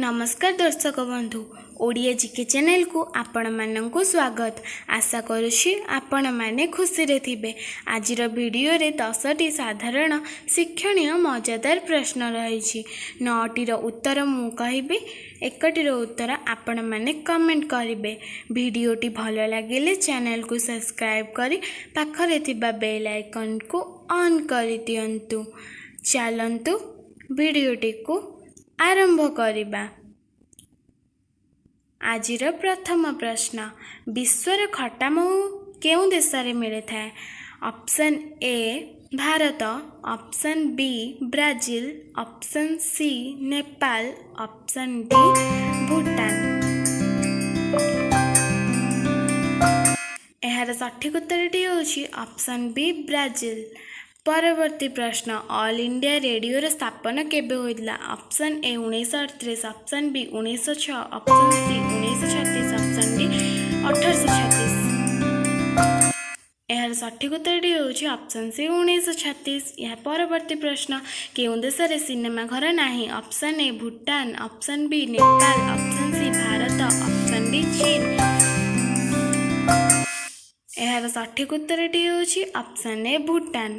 ନମସ୍କାର ଦର୍ଶକ ବନ୍ଧୁ, ଓଡ଼ିଆ ଜିକେ ଚ୍ୟାନେଲକୁ ଆପଣମାନଙ୍କୁ ସ୍ୱାଗତ। ଆଶା କରୁଛି ଆପଣମାନେ ଖୁସିରେ ଥିବେ। ଆଜିର ଭିଡ଼ିଓରେ 10ଟି ସାଧାରଣ ଶିକ୍ଷଣୀୟ ମଜାଦାର ପ୍ରଶ୍ନ ରହିଛି। ନଅଟିର ଉତ୍ତର ମୁଁ କହିବି, ଏକଟିର ଉତ୍ତର ଆପଣମାନେ କମେଣ୍ଟ କରିବେ। ଭିଡ଼ିଓଟି ଭଲ ଲାଗିଲେ ଚ୍ୟାନେଲକୁ ସବସ୍କ୍ରାଇବ୍ କରି ପାଖରେ ଥିବା ବେଲ୍ ଆଇକନ୍କୁ ଅନ୍ କରିଦିଅନ୍ତୁ। ଚାଲନ୍ତୁ ଭିଡ଼ିଓଟିକୁ ଆରମ୍ଭ କରିବା। ଆଜିର ପ୍ରଥମ ପ୍ରଶ୍ନ, ବିଶ୍ୱର ଖଟା ମହୁ କେଉଁ ଦେଶରେ ମିଳିଥାଏ? Option A Bharat, option B Brazil, option C Nepal, option D Bhutan. ଏହାର ସଠିକ୍ ଉତ୍ତରଟି ହେଉଛି ଅପସନ୍ ବି ବ୍ରାଜିଲ। ପରବର୍ତ୍ତୀ ପ୍ରଶ୍ନ, ଅଲ୍ ଇଣ୍ଡିଆ ରେଡ଼ିଓର ସ୍ଥାପନ କେବେ ହୋଇଥିଲା? Option A 1938, option B 1906, option C 1936, option D 1836। ଏହାର ସଠିକ୍ ଉତ୍ତରଟି ହେଉଛି ଅପସନ୍ ସି 1936। ଏହା ପରବର୍ତ୍ତୀ ପ୍ରଶ୍ନ, କେଉଁ ଦେଶରେ ସିନେମା ଘର ନାହିଁ? Option A Bhutan, option B Nepal, option C Bharat, option D ଚୀନ। ଏହାର ସଠିକ୍ ଉତ୍ତରଟି ହେଉଛି ଅପସନ୍ ଏ ଭୁଟାନ।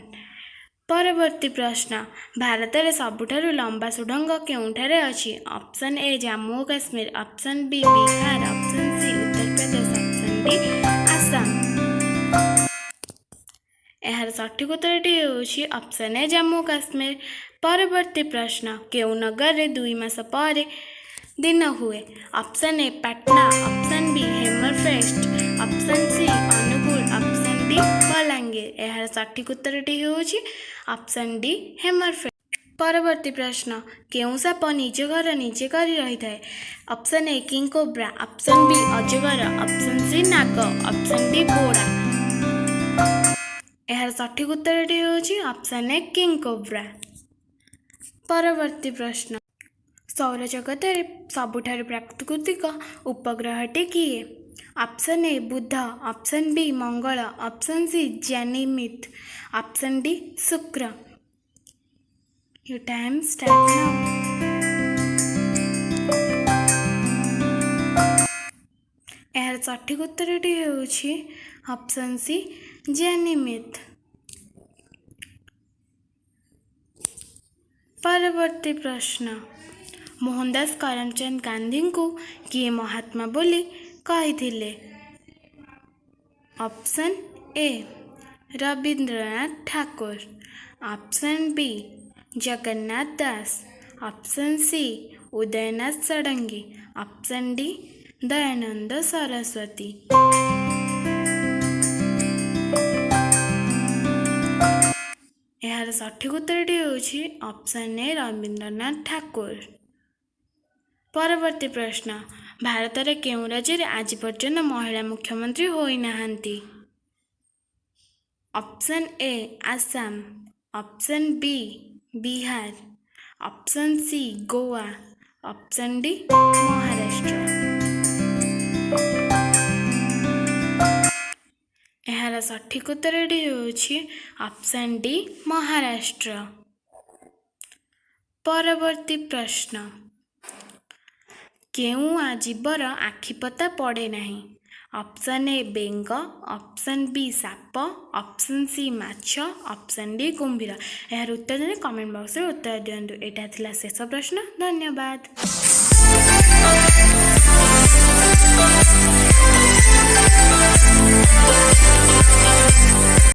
ପରବର୍ତ୍ତୀ ପ୍ରଶ୍ନ, ଭାରତରେ ସବୁଠାରୁ ଲମ୍ବା ସୁଡ଼ଙ୍ଗ କେଉଁଠାରେ ଅଛି? Option A Jammu O Kashmir, option B Bihar, option C Uttar Pradesh, option D Assam. ଏହାର ସଠିକ୍ ଉତ୍ତରଟି ହେଉଛି ଅପସନ୍ ଏ ଜାମ୍ମୁ କାଶ୍ମୀର। ପରବର୍ତ୍ତୀ ପ୍ରଶ୍ନ, କେଉଁ ନଗରରେ 2 ମାସ ପରେ ଦିନ ହୁଏ? Option A Patna, option B ହେମରଫେଷ୍ଟ, option C Angul, option D Balangir. ଏହାର ସଠିକ୍ ଉତ୍ତରଟି ହେଉଛି ଅପସନ୍ ଡି ହେମରଫେଷ୍ଟ। ପରବର୍ତ୍ତୀ ପ୍ରଶ୍ନ, କେଉଁ ସାପ ନିଜ ଘର ନିଜେ କରି ରହିଥାଏ? Option A king cobra, option B ଅଜଗର, ଅପସନ୍ ସି ନାଗ, ଅପସନ୍ ଡି ବୋଡ଼ା। ଏହାର ସଠିକ୍ ଉତ୍ତରଟି ହେଉଛି ଅପସନ୍ ଏ କିଙ୍ଗ କୋବ୍ରା। ପରବର୍ତ୍ତୀ ପ୍ରଶ୍ନ, ସୌରଜଗତରେ ସବୁଠାରୁ ପ୍ରାକୃତିକ ଉପଗ୍ରହଟି କିଏ? ଅପସନ୍ ଏ ବୁଧ, ଅପସନ୍ ବି ମଙ୍ଗଳ, ଅପସନ୍ ସି ଗ୍ୟାନିମିଡ୍, ଅପସନ୍ ଡି ଶୁକ୍ର। Your time start now. ଏହାର ସଠିକ୍ ଉତ୍ତରଟି ହେଉଛି ଅପସନ୍ ସି ଗ୍ୟାନିମିଡ୍। ପରବର୍ତ୍ତୀ ପ୍ରଶ୍ନ, ମୋହନଦାସ କରମଚାନ୍ଦ ଗାନ୍ଧୀଙ୍କୁ କିଏ ମହାତ୍ମା ବୋଲି କହିଥିଲେ? Option A Rabindranath Thakur, option B Jagannath Das, option C Udayanath Sarangi, option D Dayanand Saraswati. ଏହାର ସଠିକ୍ ଉତ୍ତରଟି ହେଉଛି ଅପସନ୍ ଏ ରବୀନ୍ଦ୍ରନାଥ ଠାକୁର। ପରବର୍ତ୍ତୀ ପ୍ରଶ୍ନ, ଭାରତରେ କେଉଁ ରାଜ୍ୟରେ ଆଜି ପର୍ଯ୍ୟନ୍ତ ମହିଳା ମୁଖ୍ୟମନ୍ତ୍ରୀ ହୋଇନାହାନ୍ତି? Option A Assam, option B Bihar, option C Goa, option D Maharashtra. ଏହାର ସଠିକ୍ ଉତ୍ତରଟି ହେଉଛି ଅପସନ୍ ଡି ମହାରାଷ୍ଟ୍ର। ପରବର୍ତ୍ତୀ ପ୍ରଶ୍ନ, କେଉଁ ଜୀବର ଆଖିପତା ପଡ଼େ ନାହିଁ? ଅପସନ୍ ଏ ବେଙ୍ଗ, ଅପସନ୍ ବି ସାପ, ଅପସନ୍ ସି ମାଛ, ଅପସନ୍ ଡି କୁମ୍ଭୀର। ଏହାର ଉତ୍ତର ଜାଣି କମେଣ୍ଟ ବକ୍ସରେ ଉତ୍ତର ଦିଅନ୍ତୁ। ଏଇଟା ଥିଲା ଶେଷ ପ୍ରଶ୍ନ। ଧନ୍ୟବାଦ।